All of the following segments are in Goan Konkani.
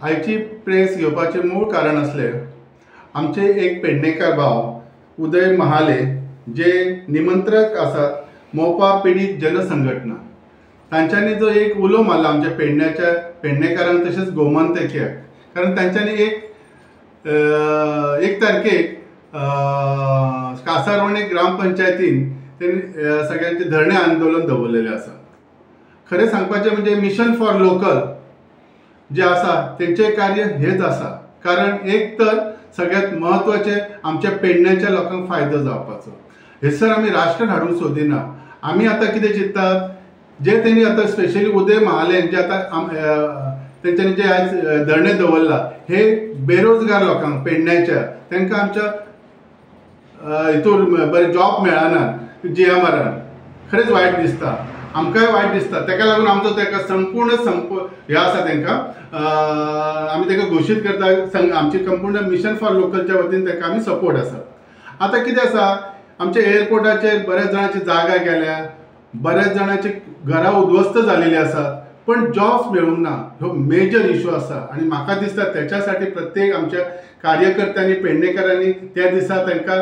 आयची प्रेस घेवपाचें मूळ कारण आसलें आमचे एक पेडणेकार भाव उदय महाले जे निमंत्रक आसात मोपा पिडीत जनसंघटना, तांच्यांनी जो एक उलो मारला आमच्या पेडण्याच्या पेडणेकारांक तशेंच गोमंतकीयाक, कारण तांच्यांनी एक तारखेक कासारवणे ग्रामपंचायतीन तेणी सगळ्यांचे धरणे आंदोलन दवरलेलें आसा. खरें सांगपाचें म्हणजे मिशन फॉर लोकल जे आसा तेंचें कार्य हेच आसा, कारण एक तर सगळ्यात म्हत्वाचें आमच्या पेडण्याच्या लोकांक फायदो जावपाचो. हेसर आमी राष्ट्र हाडूंक सोदिना. आमी आतां कितें चिंत्तात जे तेणी आतां स्पेशली उदय महाले जे आतां तेंच्यांनी जे आयज धरणे दवरला हे बेरोजगार लोकांक पेडण्याच्या तांकां आमच्या हितूर बरें जॉब मेळना जीएमआरान, खरेंच वायट दिसता, आमकांय वायट दिसता. ताका लागून आमचो ताका संपूर्ण संप हे आसा तांकां आमी ताका घोशीत करता, आमची संपूर्ण मिशन फॉर लोकलच्या वतीन ताका आमी सपोर्ट आसा. आतां कितें आसा आमच्या एअरपोर्टाचेर बऱ्याच जाणांची जागा गेल्या, बऱ्याच जाणांची घरां उद्ध्वस्त जालेली आसात, पण जॉब्स मेळूंक ना, हो मेजर इशू आसा. आनी म्हाका दिसता त्याच्यासाठी प्रत्येक आमच्या कार्यकर्त्यांनी पेडणेकारांनी त्या दिसा तांकां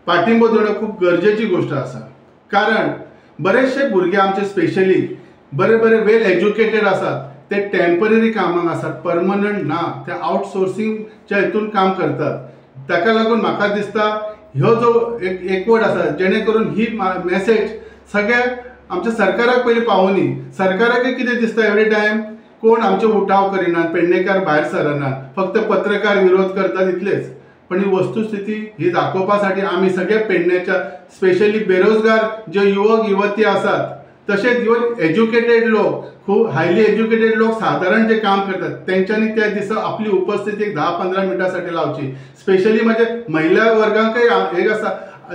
पाठिंबो दिवप खूब गरजेची गोश्ट आसा. कारण बरेचशे भुरगे आमचे स्पेशली बरे बरे वेल एज्युकेटेड आसात, ते टेम्पररी कामाक आसात, परमनंट ना, ते आउटसोर्सिंगच्या हितून काम करतात. ताका लागून म्हाका दिसता ह्यो जो एक एकवट आसा जेणे करून ही मॅसेज सगळ्या आमच्या सरकाराक पयलीं पावोनी. सरकाराकय कितें दिसता एवरी टायम कोण आमचे उठाव करिनात, पेडणेकार भायर सरनात, फक्त पत्रकार विरोध करतात इतलेच. पण ही वस्तुस्थिती ही दाखोवपा साठी आमी सगळे पेडण्याच्या स्पेशली बेरोजगार जे युवक युवती आसात तशेंच इवन एज्युकेटेड लोक, खूब हायली एज्युकेटेड लोक सादारण जे काम करतात तेंच्यांनी त्या दिसा आपली उपस्थिती एक 10-15 मिनटां लावची. स्पेशली म्हणजे महिला वर्गांकय एक आसा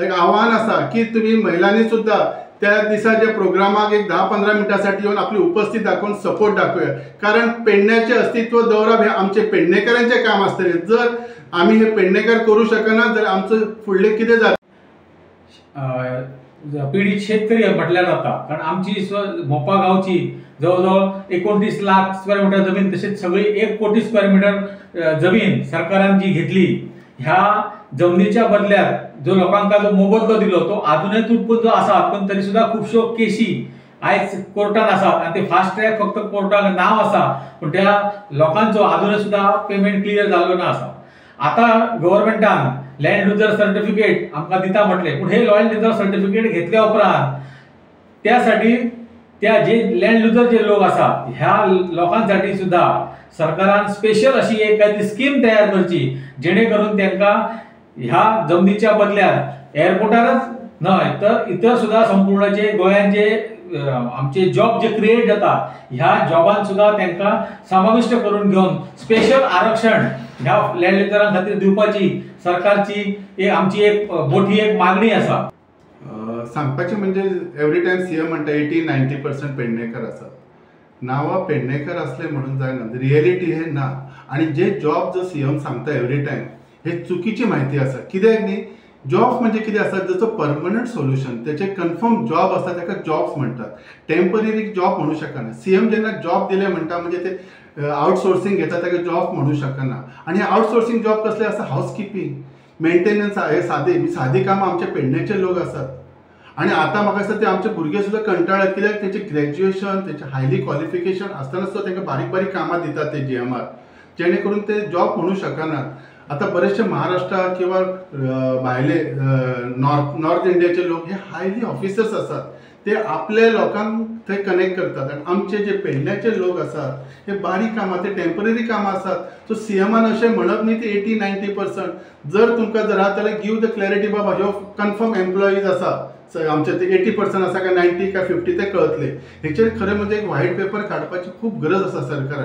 एक आव्हान आसा की तुमी महिलांनी सुद्दां त्या दिसा ज्या प्रोग्रामाक एक 10-15 मिनटांसाठी येवन आपली उपस्थिती दाखोवन सपोर्ट दाखोवया. कारण पेडण्याचें अस्तित्व दवरप हें आमचें पेडणेकारांचें काम आसतलें. जर आमी हे पेडणेकार करूं शकना जाल्यार आमचो फुडलें कितें जाता. पीडित शेतकरी म्हटल्यार जाता, कारण आमची मोपा गांवची जवळ जवळ 29 लाख स्क्वेअर मिटर जमीन तशेंच सगळी 1 कोटी स्क्वेअर मिटर जमीन सरकारान जी घेतली, ह्या जमनीच्या बदल्यात जो लोकांक जो मोबदलो दिलो तो आजुनय तुटपुंजो आसा, पण तरी सुद्दां खुबश्यो केशी आयज कोर्टान आसात आनी ते फास्ट ट्रॅक फक्त कोर्टाक नांव आसा, पूण त्या लोकांचो आजुनय सुद्दां पेमेंट क्लियर जाल्लो ना आसा. आतां गव्हर्मेंटान लँड लुजर सर्टिफिकेट आमकां दिता म्हटलें, पूण हे लँड लुजर सर्टिफिकेट घेतल्या उपरांत त्यासाठी त्या जे लँड लुजर जे लोक आसा ह्या लोकांसाठी सुद्दां सरकारान स्पेशल अशी एक कांय स्कीम तयार करची जेणे करून तांकां ह्या जमनीच्या बदल्यात एअरपोर्टारच न्हय तर इतर सुद्दां संपूर्ण जे गोंयांत जे आमचे जॉब जे क्रिएट जाता ह्या जॉबान सुद्दां तांकां समाविश्ट करून घेवन स्पेशल आरक्षण ह्या लँड लुजरां खातीर दिवपाची सरकारची एक आमची एक मोठी एक मागणी आसा. सांगपाचें म्हणजे एवरी टायम सीएम म्हणटा 80-90% पेडणेकर आसात. नांवां पेडणेकर आसले म्हणून जायना, रियलिटी हे ना. आनी जे जॉब जो सीएम सांगता एवरी टायम हे चुकीची म्हायती आसा. कित्याक न्ही जॉब्स म्हणजे कितें आसा जसो परमनंट सोल्युशन, तेचे कन्फर्म जॉब आसा ताका जॉब्स म्हणटात, टेम्पररी जॉब म्हणू शकना. सीएम जेन्ना जॉब दिले म्हणटा म्हणजे ते आउटसोर्सिंग घेता ताका जॉब म्हणू शकना. आनी हे आउटसोर्सिंग जॉब कसले आसा, हावसकिपींग, मेंटेनन्स, हे सादी सादी कामां आमचे पेडण्याचे लोक आसात. आनी आतां म्हाका दिसता ते आमचे भुरगे सुद्दां कंटाळ्यात, कित्याक तेंचें ग्रॅज्युएशन तेंचें हायली क्वॉलिफिकेशन आसतना सुद्दां तांकां बारीक बारीक कामां दितात ते जीएमआर, जेणे करून ते जॉब म्हणू शकनात. आतां बरेचशे महाराष्ट्रा किंवा भायले नॉर्थ इंडियाचे लोक हे हायली ऑफिसर्स आसात, ते आपल्या लोकांक थंय कनेक्ट करतात. आनी आमचे जे पेडण्याचे लोक आसात हे बारीक कामां, ते टेम्पररी कामां आसात. सो सीएमान अशें म्हणप न्ही ते 80-90%. जर तुमकां जर आहा जाल्यार गिव the clarity बाबा ह्यो कन्फर्म एम्प्लॉईज आसा आमचे ते 80% आसा काय 90 काय 50 ते कळतले. हेचेर खरें म्हणजे एक व्हायट पेपर काडपाची खूब गरज आसा सरकारान.